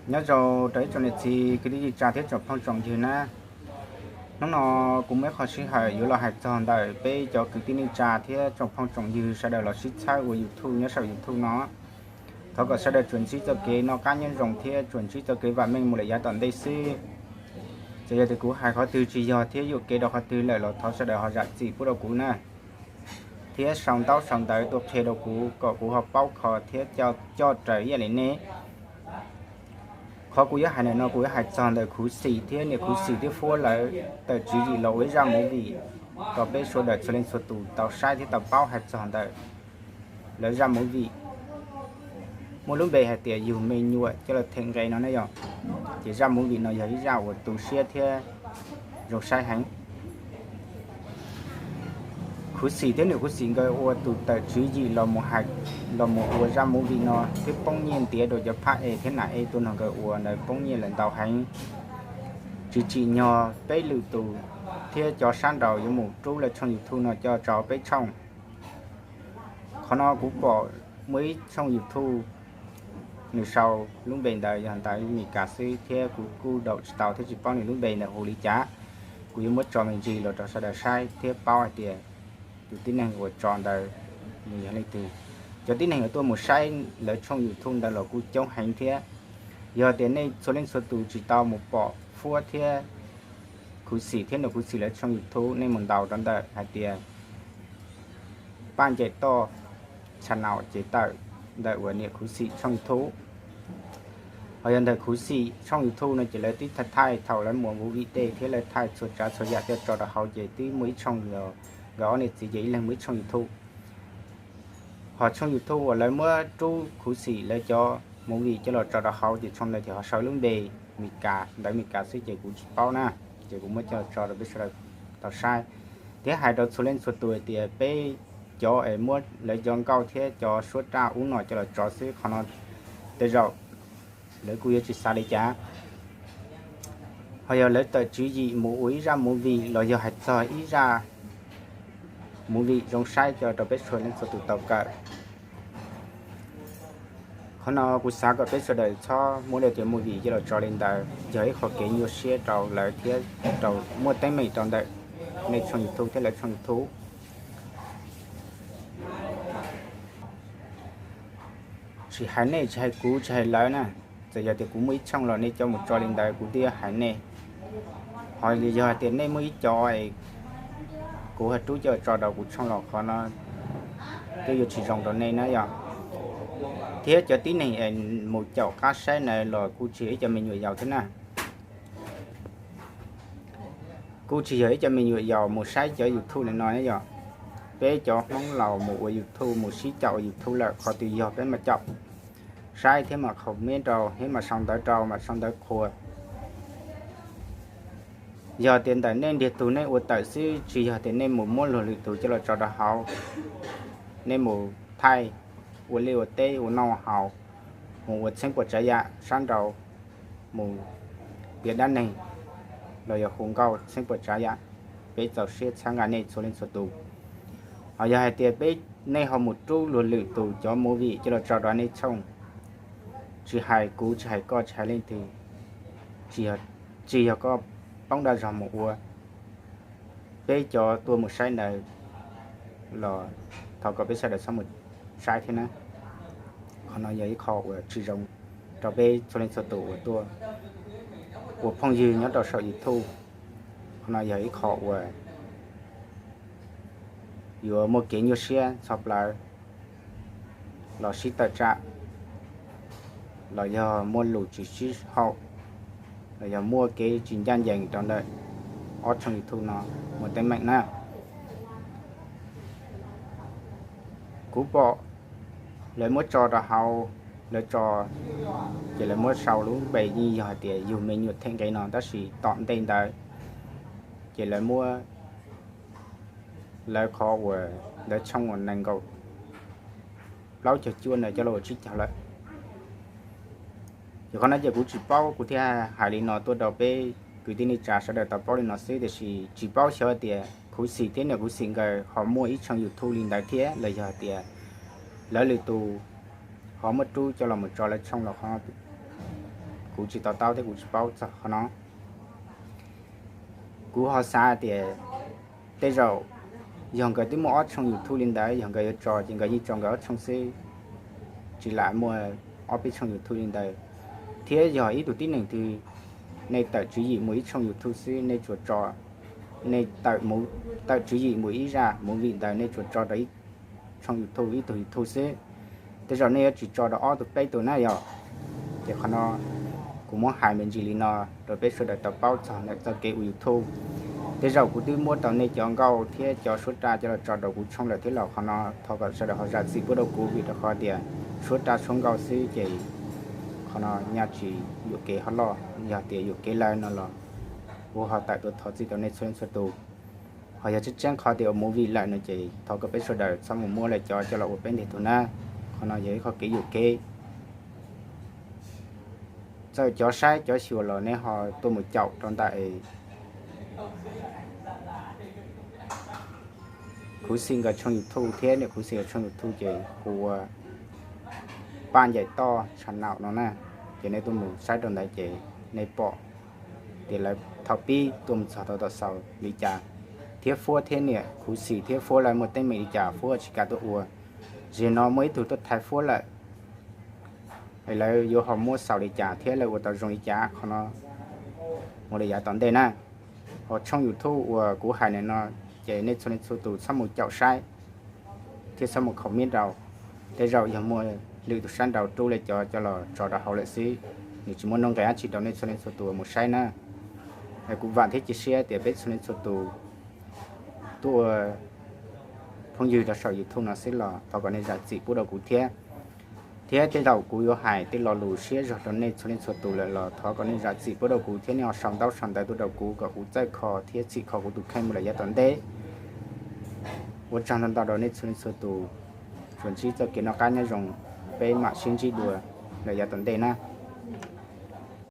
Nyob zoo rau ib tsoom niam txiv kwv tij neej tsa thiab tsoom phooj tsoom ywg na. Hnub no kuv muaj ib qho sij hawm yuav los hais txog ntawm peb cov kwv tij neej tsa thiab tsoom phooj tsoom ywg sawv daws los sib txhawb ua YouTube nyob saum YouTube no. Thov kom sawv daws tsuas ntsib txoj kev noj qab nyob zoo thiab tsuas ntsib txoj kev vam meej mus lawm yav tom ntej xwb. Txawm yog tias kuv hais qhov twg tsis yog thiab yuam kev rau qhov twg lawm los thov sawv daws ho zam txim pub rau kuv na, thiab sau ntaub sau ntawv tuaj qhia rau kuv kom kuv ho paub kho thiab coj raws ib yam li nej. Qhov kuv yuav hais ntawm no kuv yuav hais txog ntawm Khuv Xim thiab niam Khuv Xim thiab Fuab lawv tawm tswv yim los ua ib zaj movie rau peb sawv daws txhua leej txhua tus tau saib thiab tau paub hais txog ntawm lawv zaj movie muaj lub npe hais tias Yug Me Nyuam Coj Los Them Nqe no ne yom. Ces zaj movie no yog ib zaj uas tu siab thiab zoo saib heev. Khuv Xim thiab niam Khuv Xim nkawd ua tus tawm tswv yim los mus ua zaj movie no thiab poob nyiaj ntiav rau cov phab es thiab nam es tuaj nrog nkawd ua ntawd poob nyiaj lawm ntau heev. Tsis tsim nyog peb lwm tus thiab cov sab nraud yuav mus rub lawv tshooj YouTube no coj tso peb tshooj. Qhov no kuv pom muaj ib tshooj YouTube, nws sau lub npe ntawd yog ntawv Meskas xwb thiab kuv kuj daum tsis tau thiab tsis paub nws lub npe ntawd hu li cas. Kuv yuav muab tso me ntsis los rau sawv daws saib thiab paub hais tias tus tib neeg uas tso ntawd nws yog leej twg. Cov tib neeg uas tuaj mus saib lawv tshooj YouTube ntawd los kuj coob heev thiab. Yog tias nej txhua leej txhua tus tsis tau mus pom Fuab thiab Khuv Xim thiab niam Khuv Xim lawv tshooj YouTube, nej mus ntaus rau ntawm hais tias Paj Ncaim Toj channel ces tawm ntawm uas niam Khuv Xim tshooj YouTube. Ho yog ntawm Khuv Xim tshooj YouTube no ces lawv twb thaij thaij thaum lawv mus ua movie tej thiab lawv thaij txhua tsav txhua yam coj tso rau hauv ces twb muaj ib tshooj, nkawd ob niam txiv ces ib leeg muaj ib tshooj YouTube. Ho tshooj YouTube uas lawv muab rub Khuv Xim lawv cov movie coj los tso rau hauv ces tshooj ntawd ces ho sau lub npe Meskas, ntawv Meskas xwb ces kuv tsis paub na, ces kuv muab coj los tso rau peb sawv daws tau saib. Thiab hais rau txhua leej txhua tus hais tias peb cov es muab lawv cov nkauj thiab cov suab raj ub no coj los tso xwb, qhov no tej zaum lawv kuj yuav tsis xav li cas. Ho yog lawv tawm tswv yim mus ua ib zaj movie los yog hais txog ib zaj movie zoo saib coj rau peb sawv daws txhua tus tau kawm. Qhov no kuv xav kom peb sawv daws txhob muab lawv cov movie coj los tso li ntawd, yog ib qho kev nyuaj siab rau lawv thiab rau muaj teeb meem rau ntawm nej tshooj YouTube thiab lawv tshooj YouTube. Tsis hais nej, tsis hais kuv, tsis hais lawv na, txawm yog tias kuv muaj ib tshooj los nej coj mus tso li ntawd kuv twb yuav hais nej. Ho yog hais tias nej muaj ib co es kuv ho rub coj tso rau kuv tshooj los qhov no twb yuav tsis zoo rau nej na yom. Thiab cov tib neeg es mus caum qab saib ntawd los kuj tsis yog ib co me nyuam yaus thiab na. Kuj tsis yog ib co me nyuam yaus mus saib cov YouTube li no ne yom. Peb cov Hmoob laus mus ua YouTube, mus sib caum ua YouTube lawm, qhov twg yog peb mam caum, saib thiab mam comment rau thiab mam sau ntawv rau, mam sau ntawv qhuas. Yog tias ntawm nej ntiag tug nej ua tawm xwb, tsis yog tias nej mus muab luag lwm tus coj los tso rau hauv, nej mus thaij ua liaj ua teb ua noj ua haus, mus ua txheeb puas tsav yam sab nraud, mus piav dab neeg los yog hu nkauj txheeb puas tsav yam, peb txaus siab txhawb nqa nej txhua leej txhua tus. Ho yog hais tias peb, nej ho mus rub luag lwm tus cov movie coj los tso rau nej tshooj, tsis hais kuv, tsis hais koj, tsis hais leej twg, tsis yog koj poob dag zog mus ua, peb cov tuaj mus saib ntawd los thov kom peb sawv daws txhob mus saib thiab na. Qhov no yog ib qho uas tsis zoo rau peb txhua leej txhua tus uas tuaj ua phooj ywg nyob rau saum YouTube. Qhov no yog ib qho uas yuav muaj kev nyuaj siab txhua plaws los sib tawm tsam, los yog muaj lus tsis sib haum, los yog muaj kev tsis ncaj ncees rau ntawm ob tshooj YouTube no muaj teeb meem na. Kuv pom lawv muab tso rau hauv, lawv tso, ces lawv muab sau lub npe yeej yog hais tias Yug Me Nyuam Them Nqe no, tab sis tom ntej ntawd ces lawv muab lawv qhov uas ntawv tshooj uas nees nkaum plaub caug cuaj ntawd coj los ua tsib caug lawm. Ces qhov no ces kuv tsis paub, kuv thiaj hais li no tuaj rau peb kwv tij neej tsa sawv daws tau paub li no xwb, tiam sis tsis paub xyov tias Khuv Xim thiab niam Khuv Xim nkawd ho muaj ib tshooj YouTube li ntawd thiab los yog hais tias lawv lwm tus ho muab rub coj los mus tso lawv tshooj los qhov Kuv tsis to taub thiab kuv tsis paub txog qhov no. Kuv ho xav tias tej zaum yog nkawd twb muaj ob tshooj YouTube li ntawd, yog nkawd yuav tso ces nkawd yeej tso nkawd ob tshooj xwb, tsis lam muaj ob peb tshooj YouTube li ntawd. Thiab yog ib tug tib neeg twg nej tawm tswv yim mus ib tshooj YouTube xwb, nej tsuas tso, nej tawm tswv yim mus ib zaj movie ntawd nej tsuas tso rau ib tshooj YouTube, ib tug YouTube xwb, tej zaum nej yuav tsis tso rau ob tug peb tug na yog. Ces qhov no kuv muab hais me ntsis li no rau peb sawv daws tau paub txog ntawm txoj kev ua YouTube. Tej zaum kuv twb muab rau nej cov nkauj thiab cov suab raj coj los tso rau kuv tshooj lawm thiab los qhov no thov kom sawv daws ho zam txim pub rau kuv vim rau qhov tias suab raj suab nkauj xwb ces qhov no nyaj tsis yuam kev ho loj, yog tias yuam kev lawm no los kuv ho tawm tuaj thov txim rau nej txhua leej txhua tus. Ho yog tseeb tseeb qhov tias ua movie lawm no ces thov kom peb sawv daws txhob mus muab lawv cov coj los ua peb nteg tug na. Qhov no yog ib qho kev yuam kev. Txawm cov saib cov xyuas los nej ho tuaj mus caum rau ntawm Khuv Xim nkawd tshooj YouTube thiab niam Khuv Xim nkawd tshooj YouTube ces hu ua Paj Ncaim Toj channel no na. Ces nej tuaj mus saib rau ntawd ces nej pom tias lawv thaum pib tuaj mus txog tau tom xaus li cas, thiab Fuab thiab niam Khuv Xim thiab Fuab lawv muaj teeb meem li cas Fuab tsis kam tuaj ua. Zim no muaj ib tug tuaj thaiv Fuab lawm, es lawv yuav ho muab xaus li cas thiab lawv ua tau zoo li cas qhov no mus li yav tom ntej na. Ho tshooj YouTube uas kuv hais ntawm no ces nej txhua leej txhua tus txhob mus caum saib thiab txhob mus comment rau. Tej zaum yog muaj lwm tus sab nraud rub li cov coj los tso rau hauv lawm xwb, nws tsis muaj nuj nqis dab tsi rau nej txhua leej txhua tus mus saib na. Kuv vam thiab cia siab tias peb txhua leej txhua tus tuaj ua phooj ywg rau saum YouTube no xwb los thov kom nej zam txim pub rau kuv thiab. Thiab tej zaum kuv yuav hais tej lo lus siab zog rau nej txhua leej txhua tus lawm los thov kom nej zam txim pub rau kuv thiab nej ho sau ntaub sau ntawv tuaj rau kuv kom kuv txawj kho thiab txhim kho kuv tus kheej mus lawm yav tom ntej. Ua tsaug ntau ntau rau nej txhua leej txhua tus, tsuas ntsib txoj kev noj qab nyob zoo, peb mam sib ntsib dua lawm yav tom ntej na.